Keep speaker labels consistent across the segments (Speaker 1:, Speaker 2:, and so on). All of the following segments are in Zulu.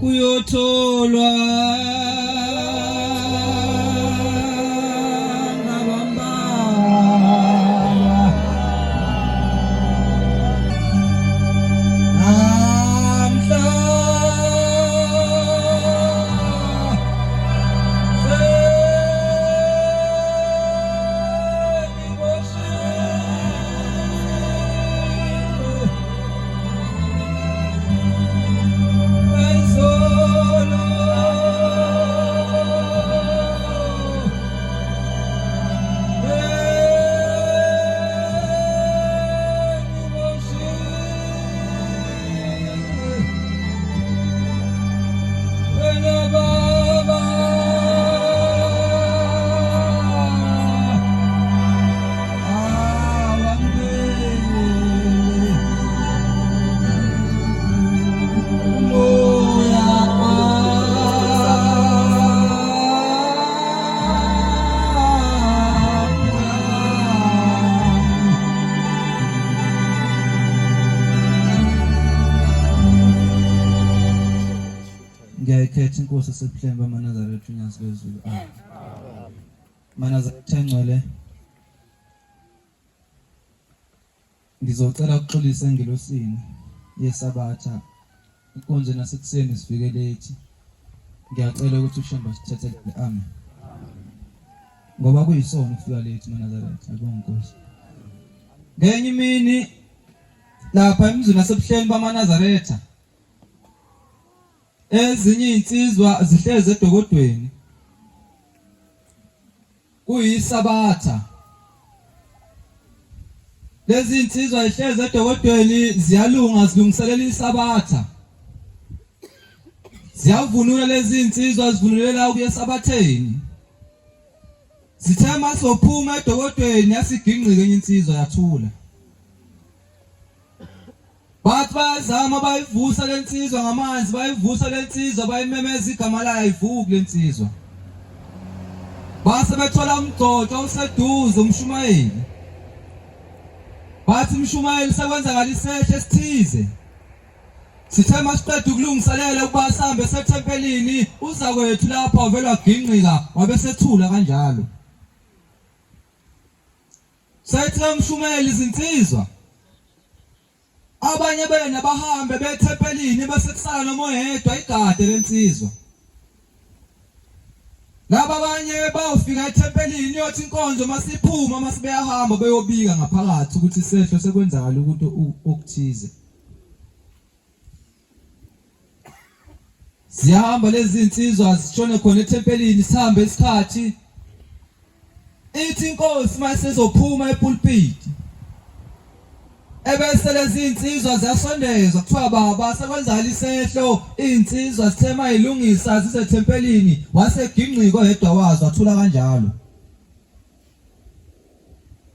Speaker 1: Uyotholwa ngabambalwa. Namhla sengiboshiwe. Ngiyayikhetha inkosi esebuhleni bamaNazaretha uNyazi lwezulu. Amen. MaNazaretha engcwele Ngizocela ukuxolisa engilosini yeSabatha inkonzo nasekuseni sifike late. Ngiyacela ukuthi uShembe asithethelele. Amen. Ngoba kuyisona ukufika late maNazaretha, ayibonga inkosi. Ngenye imini lapha emzini wasebuhleni bamaNazaretha ezinye izinsizwa zihlezi edokodweni Kuyisabatha. Lezi insizwa ihlezi edokodweni ziyalunga zilungiselela isabatha. Ziyavunula lezi insizwa zivunulela ukuya esabatheni. Zithe masophuma edokodweni yasigingqika enye insizwa yathula. Bathi bayazama bayivusa lensizwa ngamanzi bayivusa lensizwa bayimemeza igama layo ayivuki lensizwa. Base bethola umgcotshwa useduze umshumayeli. Bathi umshumayeli sekwenzakala isehlo esithize. Sithe masiqeda ukulungiselela ukuba sihambe sethempelini uzakwethu lapha wavela wagingqika wabe sethula kanjalo. Sathi kamshumayeli izinsizwa abanye bena bahambe bethempelini bese kusala noma oyedwa igade lensizwa. Laba abanye bayofika ethempelini yothi inkonzo masiphuma masibeyahamba beyobika ngaphakathi ukuthi isehlo sekwenzakala ukuthi okuthize. Ziyahamba lezi zinsizwa zishone khona ethempelini sihambe isikhathi ithi inkosi mayisezophuma epulpiti ebese lezi insizwa ziyasondezwa kuthiwa baba sekwenzakala isehlo insizwa sithe mayilungisa zisethempelini wasegingqiko yedwa wazo athula kanjalo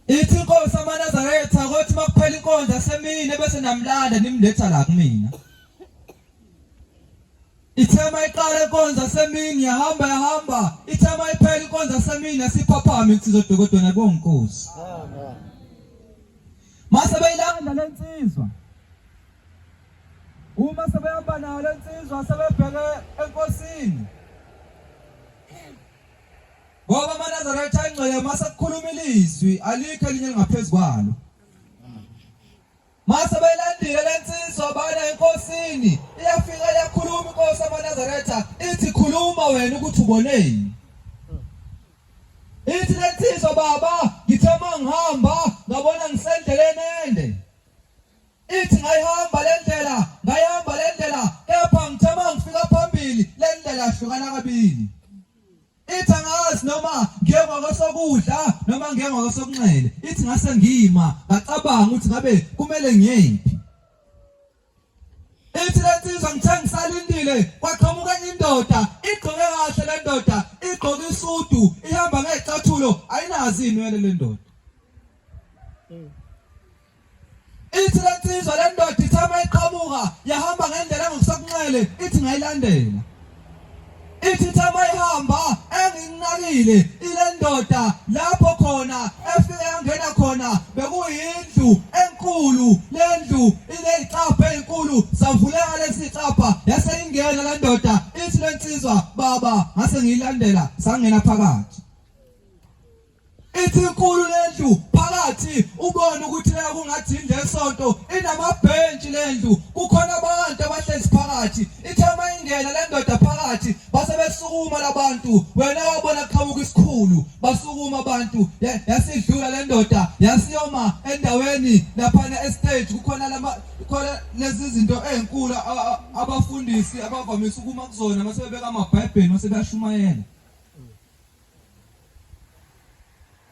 Speaker 1: ithi inkosi amaNazaretha kothi makuphela inkonzo yasemini bese namlanda nimletha la kumina Ithema iqala inkonzo yasemini yahamba yahamba ithema iphela inkonzo yasemini yasiphaphama insizwa edokodweni ayibonga inkosi. Amen. Mase beyilanda lensizwa. Uma sebehamba nayo lensizwa sebebheke enkosini. Ngoba amaNazaretha angcwele mase kukhuluma ilizwi alikho elinye elingaphezu kwalo. Mase beyilandile lensizwa bana enkosini iyafika iyakhuluma inkosi amaNazaretha ithi khuluma wena ukuthi uboneni. Ithi lensizwa baba ngithe mangihamba ngabona ngisendleleni ende. Ithi ngayihamba le ndlela ngayihamba le ndlela kepha ngithe mangifika phambili le ndlela yahlukana kabili. Ithi angazi noma ngiye ngakosokudla noma ngiye ngakosokunxele. Ithi ngase ngima ngacabanga ukuthi ngabe kumele ngiyephi. Ithi lensizwa ngithe ngisalindile kwaqhamuka enye indoda igqoke kahle le ndoda igqoke isudu ihamba ngey'cathulo ayinazo iy'nwele le ndoda. Ithi lensizwa le ndoda ithe uma iqhamuka yahamba ngendlela engokusokunxele ithi ngayilandela. Ithi ithe uma ihamba enginakile ile ndoda lapho khona efike yangena khona bekuyindlu enkulu le ndlu iney'cabha ey'nkulu savuleka lesi cabha yase ingena le ndoda. lensizwa baba ngase ngiyilandela sangena phakathi. Ithi inkulu lendlu phakathi ubone ukuthi leyo kungathi indlu esonto inamabhentshi lendlu kukhona abantu abahlezi phakathi ithe uma ingena le ndoda phakathi base besukuma labantu wena wabona kuqhamuka isikhulu basukuma abantu yasidlula le ndoda yasiyoma endaweni laphana estage kukhona lama kukhona lezi zinto ezinkulu abafundisi abavamise ukuma kuzona mase bebeka amabhayibheli mase beyashumayela.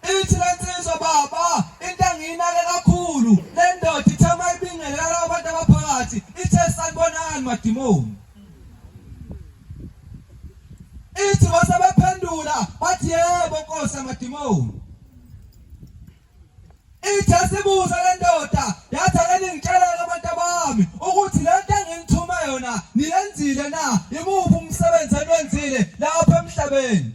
Speaker 1: Ithi le nsizwa baba into engiyinake kakhulu le ndoda ithe uma ibingelela laba bantu abaphakathi ithe sanibonani madimoni. Ithi base bephendula bathi yebo nkosi yamadimoni. Ithi asibuza le ndoda yathi ake ningitshele-ke abantu abami ukuthi le nto enginithume yona niyenzile na imuphi umsebenzi eniwenzile lapha emhlabeni.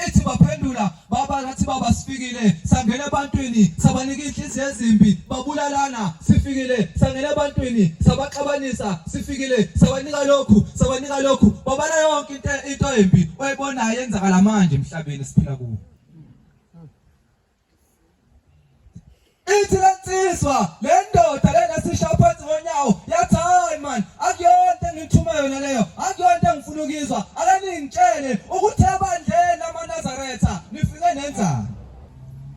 Speaker 1: Ithi baphendula baba nathi baba sifikile sangena ebantwini sabanika inhliziyo ezimbi babulalana sifikile sangena ebantwini sabaxabanisa sifikile sabanika lokhu sabanika lokhu babala yonke into into embi oyibonayo yenzakala manje emhlabeni siphila kuwo. Ithi lensizwa le ndoda lena sisha phansi ngonyawo yathi hayi man akuyonto engithume yona leyo akuyonto engifuna ukuyizwa ake ningitshele ukuthi ebandleni lamaNazaretha nifike nenzani.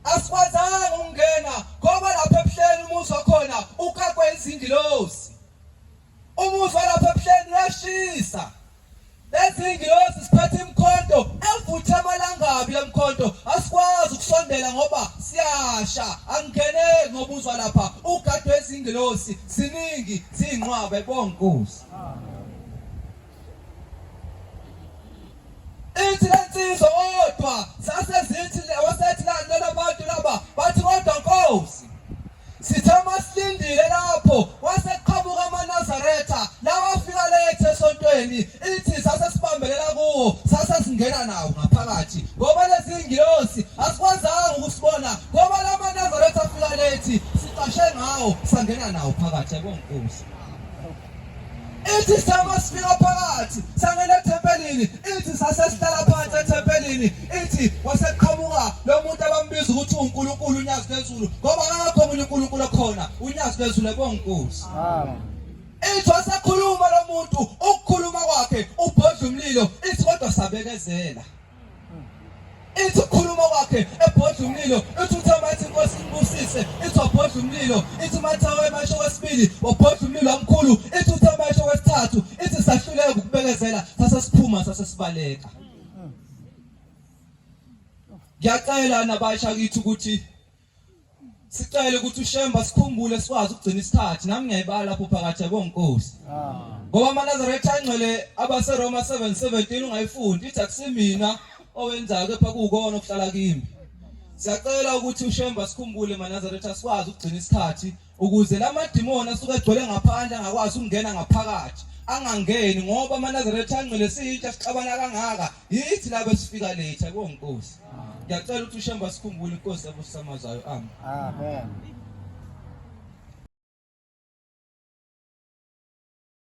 Speaker 1: Asikwazanga ukungena ngoba lapha ebuhleni umuzi wakhona ukakwe izingilosi. Umuzi walapha ebuhleni uyashisa. Lezi ngilosi siphethe imikhonto evuthe amalangabi le mkhonto asikwazi ukusondela ngoba siyasha angingeneki ngoba uzwa lapha ugadwe izingilosi ziningi ziyinqwaba ebonga Nkosi. Ithi lensizwa kodwa sase zithi wasethi lana bantu laba bathi kodwa Nkosi sithe masilindile lapho waseqhamuka amaNazaretha lawa afika lethe esontweni ithi sase sibambelela kuwo sase singena nawo ngaphakathi ngoba lezi ngilosi asikwazanga ukusibona ngoba lamaNazaretha afika lethi sicashe ngawo sangena nawo phakathi yabo Nkosi. Ithi sama sifika phakathi sangena ethempelini ithi sasesihlala phansi ethempelini ithi waseqhamuka lo muntu abambiza ukuthi uNkulunkulu unyazi lwezulu ngoba akakho omunye uNkulunkulu okhona unyazi lwezulu ebonginkosi. Amen. Ithi wasekhuluma lo muntu ukukhuluma kwakhe ubhodla umlilo ithi kodwa sabekezela. Ithi ukukhuluma kwakhe ebhodla umlilo ithi uthe mathi inkosi imbusise ithi wabhodla umlilo ithi mathawe emasho kwesibili wabhodla umlilo omkhulu ithi uthe masho kwesithathu ithi sahluleka ukubekezela sasesiphuma sasesibaleka. Ngiyacela nabasha kithi ukuthi Sicela ukuthi uShemba sikhumbule sikwazi ukugcina isikhathi nami ngiyayibala lapho phakathi yabo Nkosi. Ngoba amaNazaretha angcwele abaseRoma 7:17 ungayifundi ithi akusimina owenzayo kepha kuwukona okuhlala kimi. Siyacela ukuthi uShemba sikhumbule maNazaretha sikwazi ukugcina isikhathi ukuze lamadimoni asuke egcwele ngaphandle angakwazi ukungena ngaphakathi angangeni ngoba amaNazaretha angcwele siyintsha sixabana kangaka yithi labo esifika late yabo Nkosi. Ngiyacela ukuthi uShemba sikhumbule inkosi yabusisa amazwi ayo. Amen.
Speaker 2: Amen.